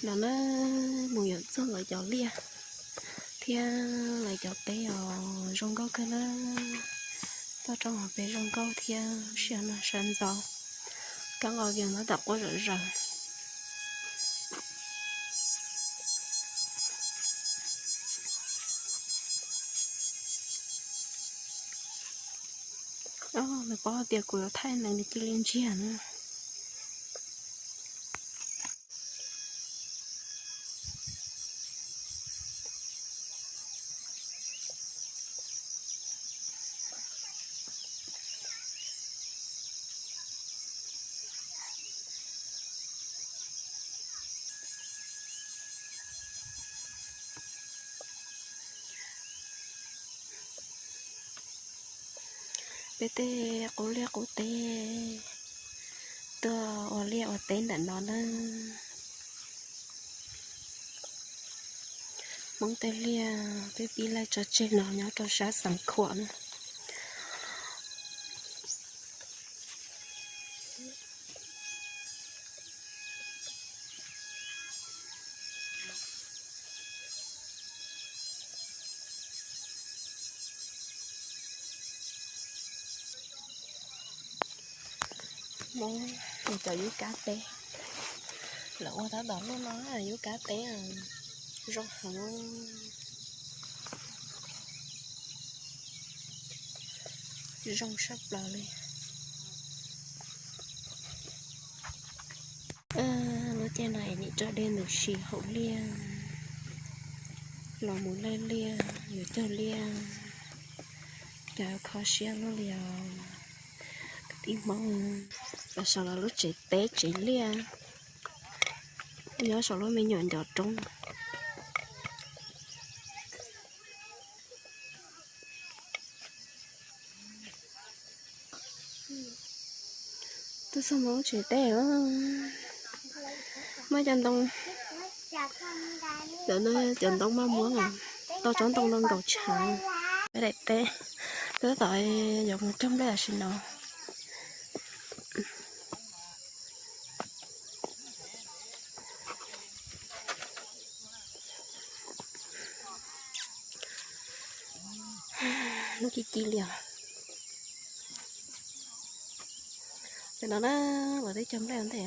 No na, mus yuav txog lawv cov liaj thiab lawv cov teb os, zoo nkauj kawg na. Toj roob hauv pes zoo nkauj thiab, sij hawm no sawv ntxov, kab nqaus vias ntawd tam quaj zom zaws. Nws paub tias kuv yuav thaij nws, nws cia li ntsiag na. Peb tej qub liaj qub teb tuaj ua liaj ua teb ntawm no na. Hmoob tej liaj peb pib laij tso tseg no nyob rau sab Xeev Khuam na. Hmoob cov yub kab teb, lawv ua tab tom luaj no, yub kab teb zoo heev, zoo sab plaws li. Lub caij no es nim tso dej ntws si hauv liaj, los mus laij liaj, yuav cog liaj, cas kho siab luaj li os. Kwv tij Hmoob, lawv sau lawv lub tsev teb tsev liaj, nyob saum lub me nyuam ncov roob. Tuaj txog Hmoob tsev teb, muaj cov ntoo, cov ntoo maj muab, tau tsob ntoo no nkaum tshav. Peb daim teb, peb tab tom yuav mus cog nplej tam sim no. Lub ci ci li os. Tam no na, lawv twb cog nplej ua ntej.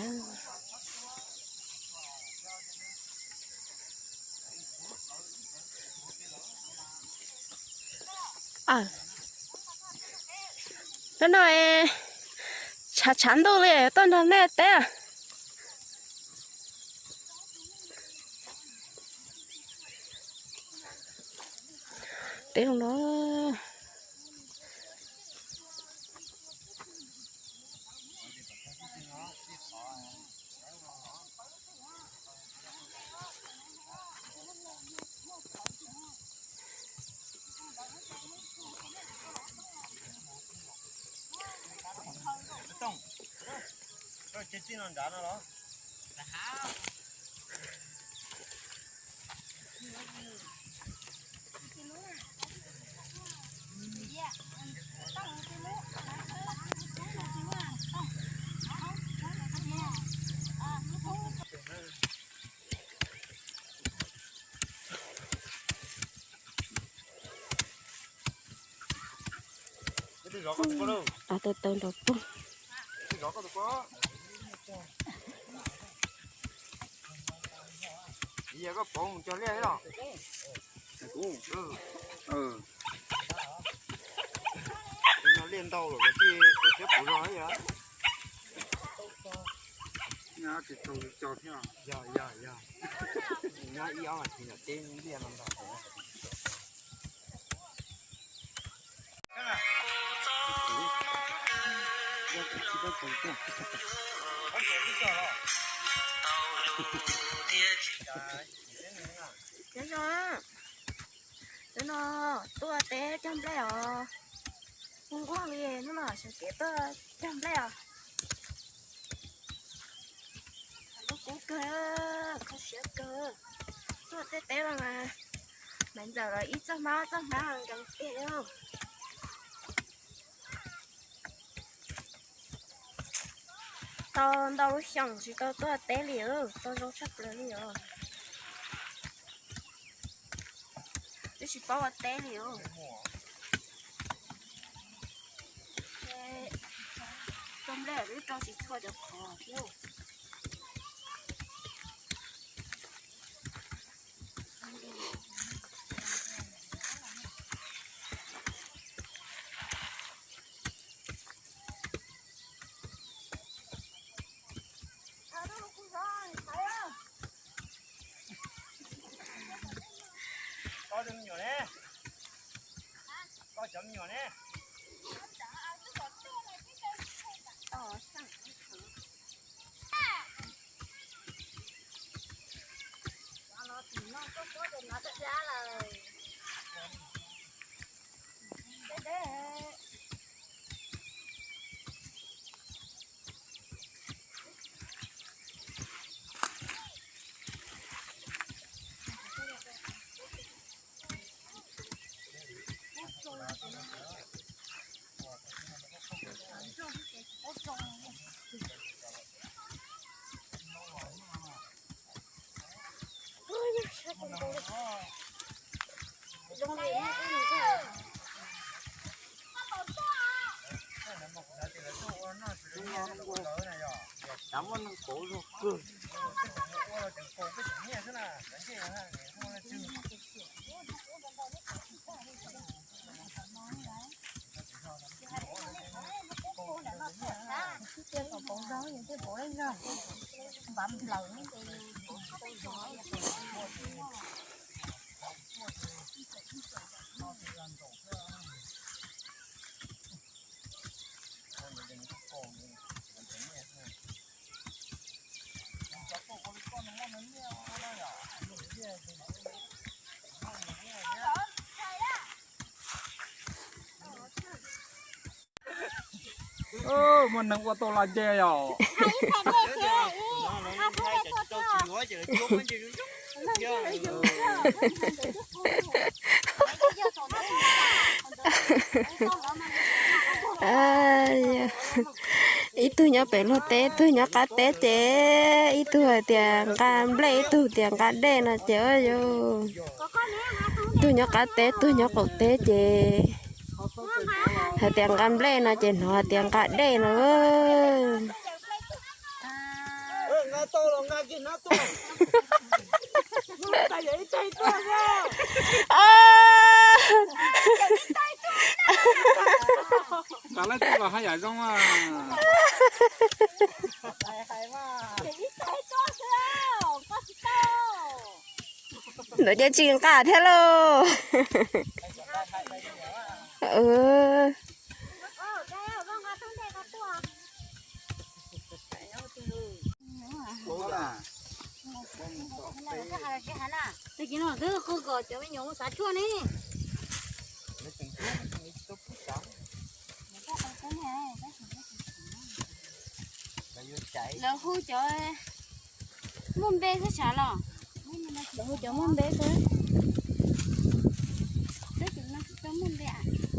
Hnub no tshav tshav ntuj li, tuaj nrog nej teb. Teb no. Av tawg tawg nrov pug. Liaj ntau lawm, siab puv zog thiab. Nyob tsis tau co thiab. Yog, yog, yog. Nyob ib ob vas thiv yom, teb liaj no ntau. Nyob zoo, hnub no tuaj teb cog nplej os. Nquag nquag li, hnub no sawv kev tuaj cog nplej os. Lub kub kawg, kho siab kawg. Tuaj teb teb los mas, Maiv Ntxawm los ib txoj hmab txoj hmab nkees tiag li. Tau ntau lub xyoos tsis tau tuaj teb li, tau zoo tshaj plaws li os. Twb tsis paub ua teb li os. Tau nplej twb rau tsis txhua cov qhov thiab. Koj cov me nyuam ne, koj cov me nyuam ne. Muaj neeg ua tau los ces yom. Ib tug nyob pem luag teb, ib tug nyob qab teb ces ib tug hais tias nqa nplej, ib tug tias nqa dej no ces, ib tug nyob qab teb, ib tug nyob qaum teb ces hais tias nqa nplej no ces hnov hais tias nqa dej no. Ntawd ces tsis nqa thiab lauj. Lawv hu cov muaj npe xwb tsam los? Lawv hu cov muaj npe xwb. Twb tsis muaj npe,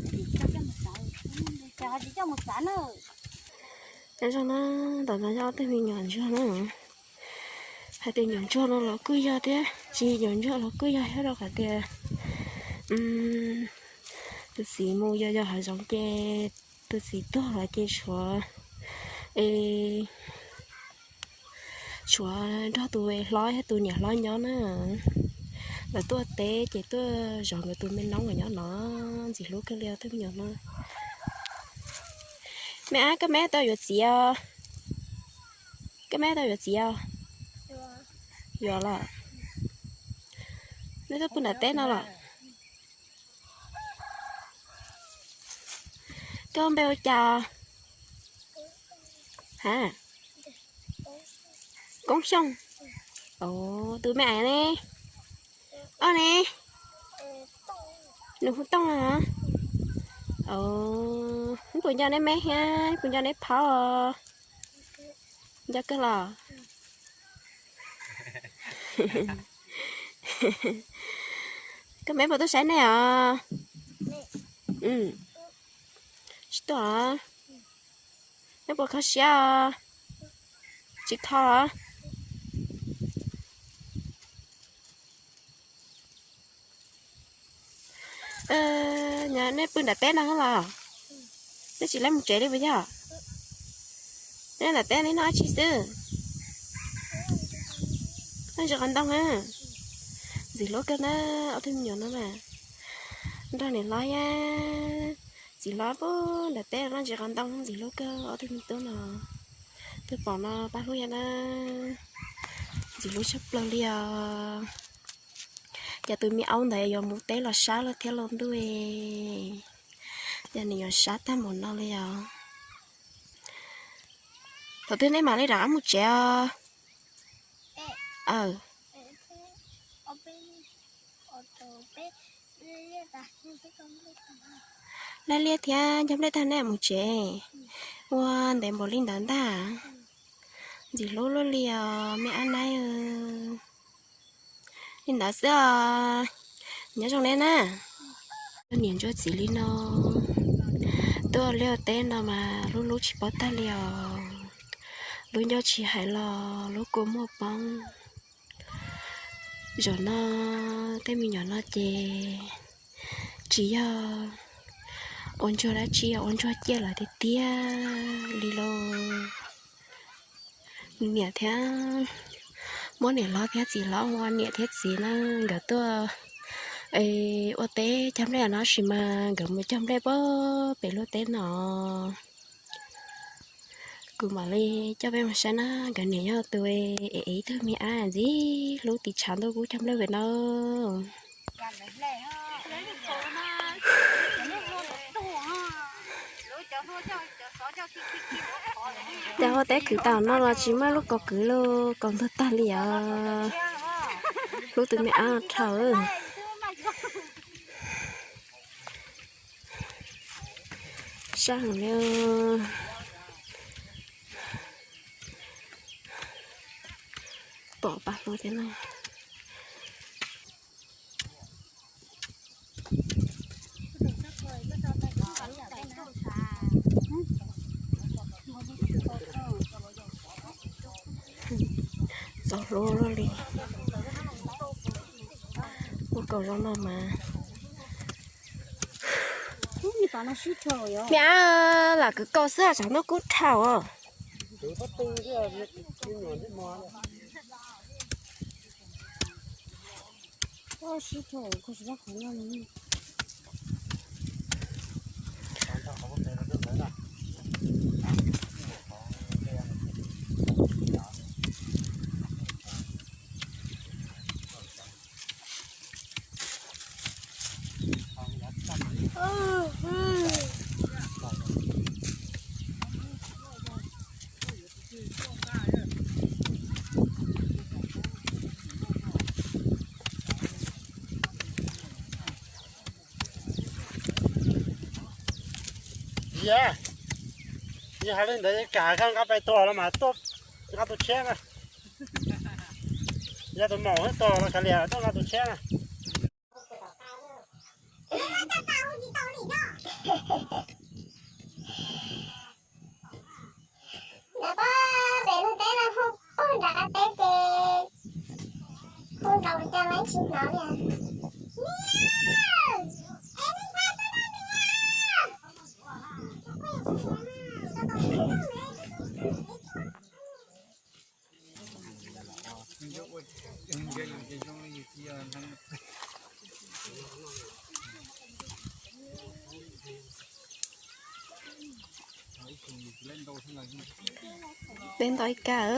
twb tsis coj mus xav, ces ho tsis coj mus xav na. Nyob zoo na, ntawm no yog ob tug me nyuam ntsuag na. Hais tias nyuam ntsuag no los kuj yog thiab, tsis nyuam ntsuag los kuj yog, thiab rau qhov tias tus txiv mus yos yos hav zoov ces tus txiv tuag los ces tshuav, tshuav nrog tus hlob thiab tus niam hlob nyob na. Lawv tuaj teb ces tuaj zov nkawd tus me noob uas nyob no, ntxim hlub kawg li tus me nyuam no. Me ab, koj me tau yuav txiv os? Koj me tau yuav txiv os? Yuav los. Nej tuaj pw nram teb no los? Koj npe ua cas? Ha, Koob Xyooj. Tus me ais ne? Ob ne? Nws hu Tooj os. Puas nco neb me thiab puas nco neb phaub os? Nco kawg los. Koj me puas tuaj saib nej os? Tsis tuaj os. Neb puas kho siab os? Tsis tho. Nyob nej pw nram teb no los? Nej tsis lab mus tsev li puas yog? Nej nram teb nej noj dab tsi xwb? Noj ntsis qos ntoo. Ntxim hlub kawg na, ob tug me nyuam no mas nrog niam hlob thiab txiv hlob pw nram teb noj ntsis qos ntoo, ntxim hlub kawg ob tug me tub no. Twb pom no pab hlub yom na, ntxim hlub tshaj plaws li os. Yog tus me aub ntawd yuav mus teb los sab lawm thiab los ntuj, yog nws yuav sab tag npaum no li os. Thaum twg nej mam li rov qab mus tsev os? Laj liaj thiab ncog nplej tag nej mus tsev. Ua ntev npaum li ntawd ntag. Ntxim hlub luaj li os me ab naib. Li ntawd xwb os. Nyob zoo nej na. Niam ntsuag txiv li no tuaj liaj teb no mas lub hlub tsis paub tag li os. Lub ncauj tsis hais los lub kua muag poob. Zaum no tej me nyuam no ces tsis yog ua ntsuag dab tsi, ua ntsuag ciaj lawm tiag tiag li lauj. Niam thiab, muab niam hlob thiab txiv hlob ua niam thiab txiv na, nkawd tuaj ua teb cog nplej no tab sis mas nkawd mus cog nplej pem pem luaj teb no. Kuv mam li coj peb mus saib na, nkawd niam yog tus ev ib tug me ab ntxim hlub tiv tshav ntuj kub cog nplej pem no. Cas ua teb khwv tau no los tsis muaj lub kaus kwv los kaus ntug tag li os. Hlub tus me ab dhau. Sab heev li. Pom pab hlub thiab na. Txaus hlub luaj li. Muaj kaus zoo no mas. Niam, lam kwv kaus xwb tshav ntuj kub dhau os. Yog, yog hais li ntawd kam koj nqa pais tuag los mas tuaj nqa tus tshiab na. Yog tus maum tuag los kav liam tuaj nqa tus tshiab na. Ntawd pab pem lub teb no hu puag nram qab teb ces hu nrov cas mas tsis hnov li. Peb ntau ib kab,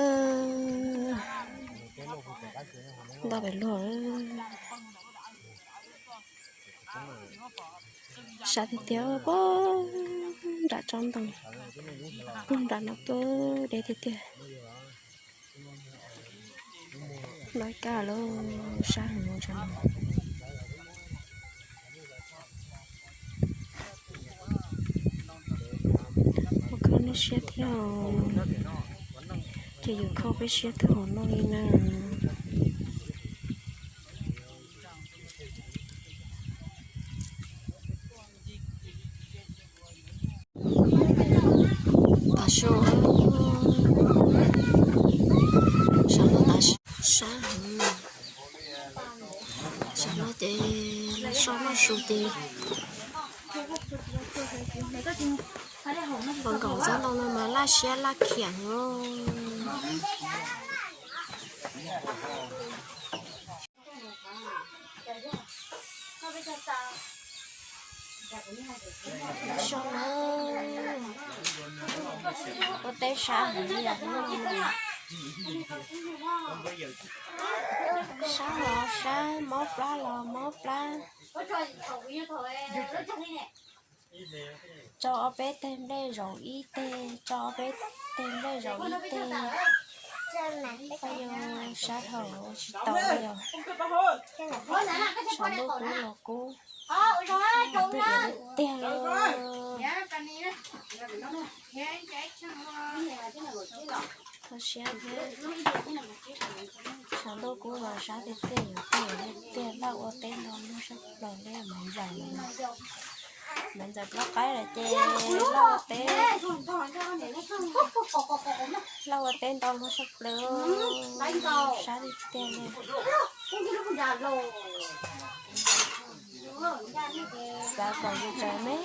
ntau pem luag. Sab tiag tiag, puag nram tsob ntoo, puag nram no puag deb tiag tiag. Ntau ib kab lawm, sab heev no. Ua kho nej siab thiab, ces yus kho peb siab twb hauv no li na. Tav su, Sab heev, sab no ces lawv soj noj su ces los nkaum txog ntau no mas laj siab laj khiam heev. Sab na, ua teb sab heev li os. Sab los sab, mob plab los mob plab. Tso ob peb teg nplej zaum ib teg, tso ob peb teg nplej zaum ib teg. Koj yuav sab dhau tsis tau li os. Tshav ntuj kub los kub, twb iav tiag li. Kho siab thiab, tshav ntuj kub los sab tiag tiag, yuav tiag tiag. Laj ua teb nto muag sab plaws li, maiv ntxaws, maiv ntxaws plaub qaib lawm ces laj ua teb, laj ua teb nto muag sab plaws, sab tiag tiag li. Xav kom yus tseem me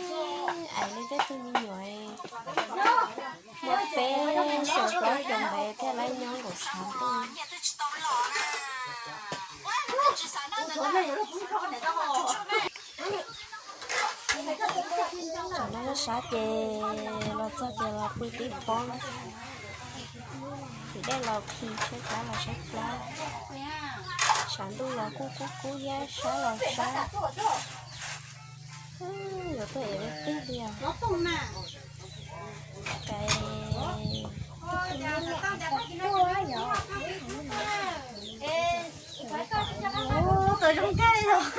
ais li tej tug me nyuam muaj peb xyoos plaub xyoos ntawd thiaj li nyob nkaum tshav ntuj. Tsam no sab ces los txog ces los pw tib pob, tiv dej los khi, tshaib plab los tshaib plab, tshav ntuj los kuj kub kub thiab, sab los sab. Yuav tuag ev tiag tiag li os.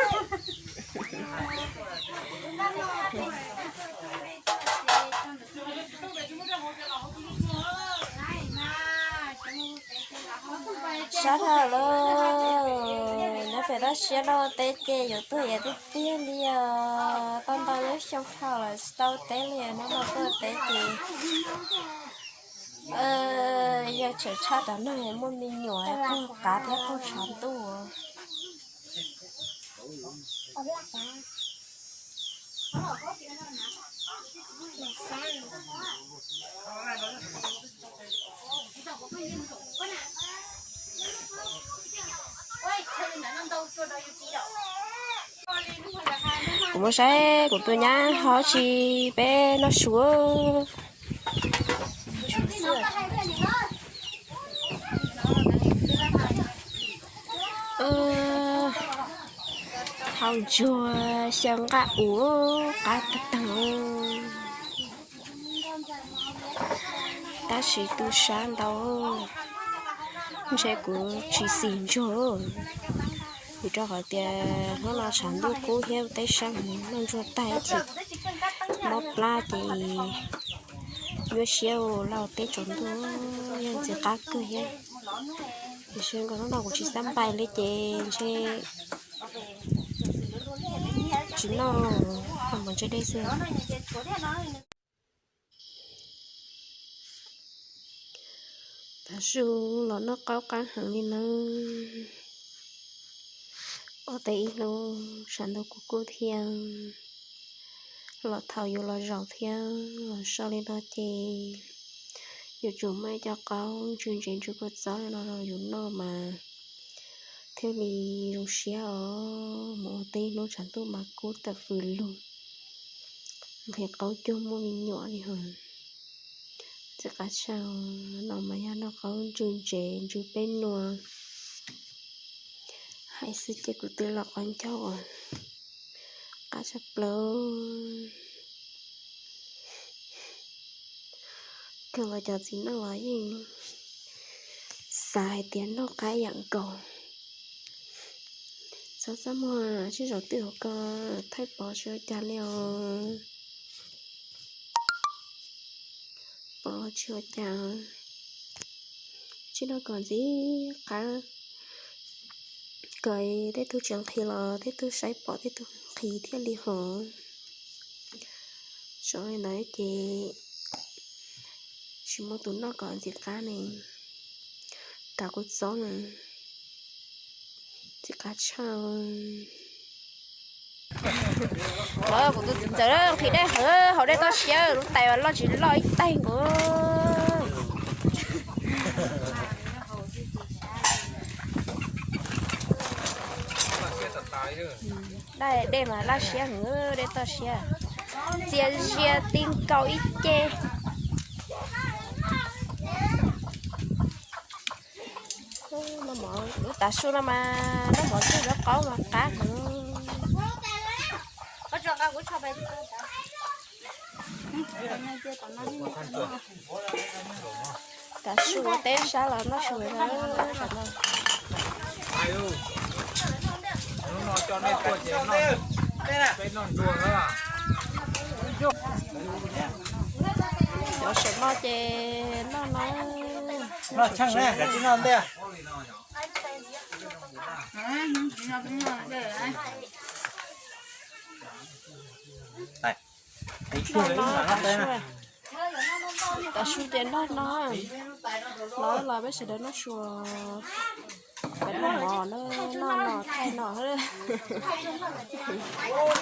Sab dhau lawm, nyob pem toj siab laj ua teb ces yuav tuag ev tiag tiag li os. Tau ntau lub xyoo dhau lawm tsis tau teb li, hnub no tuaj teb ces yog tseem tshaj cov neeg muaj me nyuam qaug qav thiab qaug tshav ntuj. Kuv mus saib kuv tus nyab ho tsis peb noj su. Thaum ntsuag xyaw nqaj ua qab tag tag, tab sis tu sab ntau, ntshe kuv tsis xis ntsuag. Vim rau qhov tias hnub no tshav ntuj kub thiab teb sab heev, noj ntsuag tag ces mob plab ces nyuaj siab ua laj teb tsaus ntuj, yog ntxim qab kawg thiab. Tiam sis nkaus hnub no kuv tsis xab npais li ces ntshe tsis noj, ho mus ntse dej xwb. Tav su los noj qaub qab heev li nawb. Ua teb ib hnub tshav ntuj kub kub thiab, los thaum yus los zaum thiab los so li no ces yuav tsum muaj ib co qaub ntsw ntsev ntsw kua txob li no rau yus noj mas thiaj li zoo siab os. Mus ua teb ib hnub tshav ntuj mas kub tawm fws lug, nqhis qaub cuag muaj me nyuam li hos. Txiv qab tshaj no mas yog noj qaub ntsw ntsev ntsw peb nua. Hais xwb ces kuv twb los qaub ncaug os. Qab tshaj plaws. Kawg los cov txiv neej los yeej xav hais tias noj qab yam nkaus. Txhob txaj muag, sib zaum twj hauv ko, thaij pov tsis ua cas li os. Pov los tsis ua cas, tsis noj kom ntxim qab, kom tej tug tsis nqhis los tej tug saib pom tej tug nqhis thiaj li hov. Tso li ntawd ces tsis muaj tus noj kom ntxim qab ne, kav kuv txob na. Qab tshaj. Kuv tus txiv ntxawm nqhis dej heev, haus dej toj siab, lub tais loj tsis loj ib teg nkaus. Dej mas laj siab heev, dej toj siab. Txias zias ti nkaus ib ce. Lub tav su no mas noj mov ntxuag zaub qaub mas qab heev. Tav su ua teb sab los noj su no. Cov saum no ces noj no. Noj no, tav su ces noj no. Los los peb sawv daws noj su, peb noj mov na, noj no thaij no.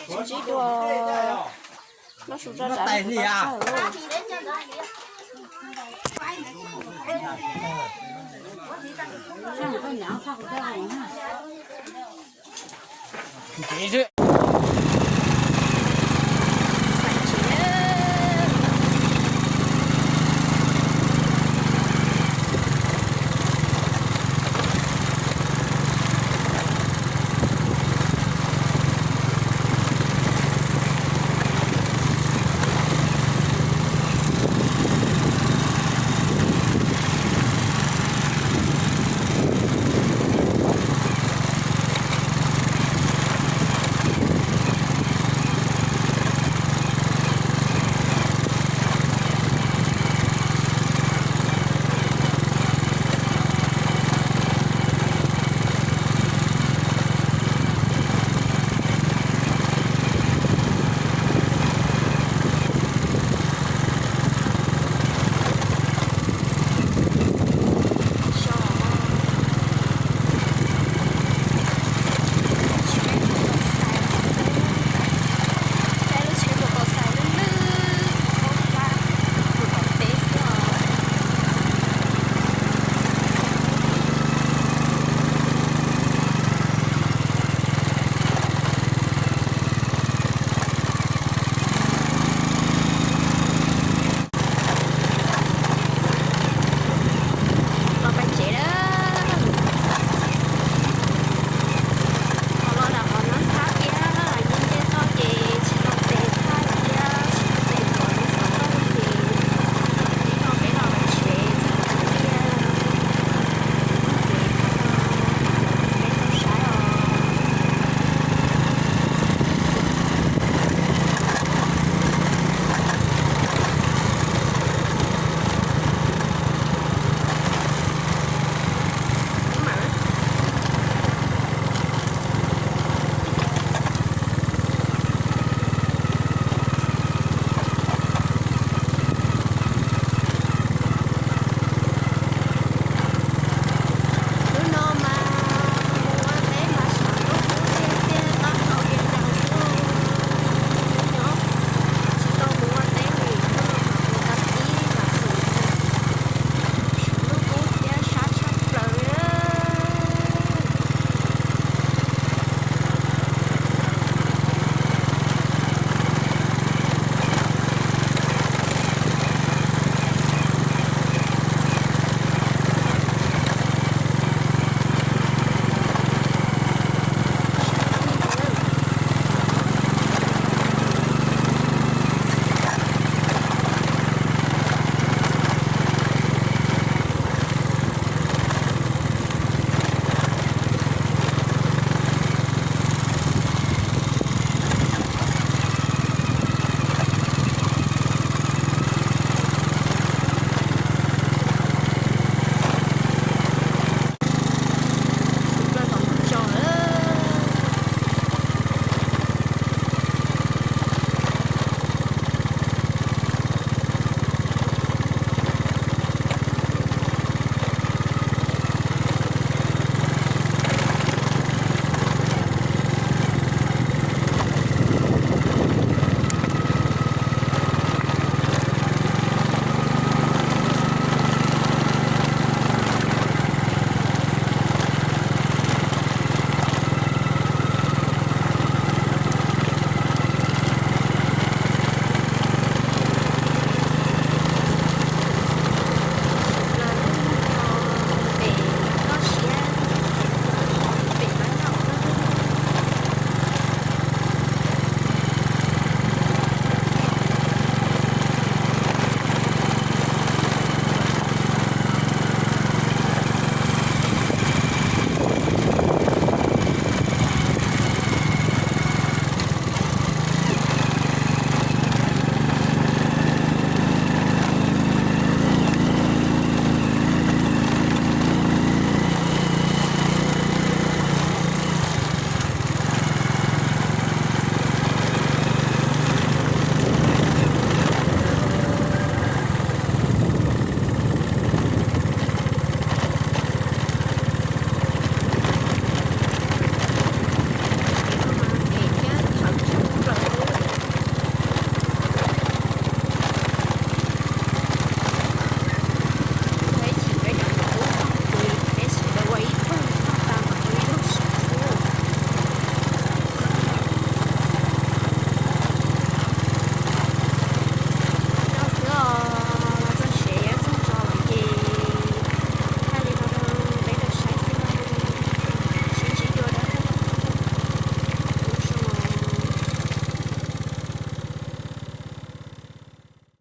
Sib ntsib dua, noj su zoj zam tawm.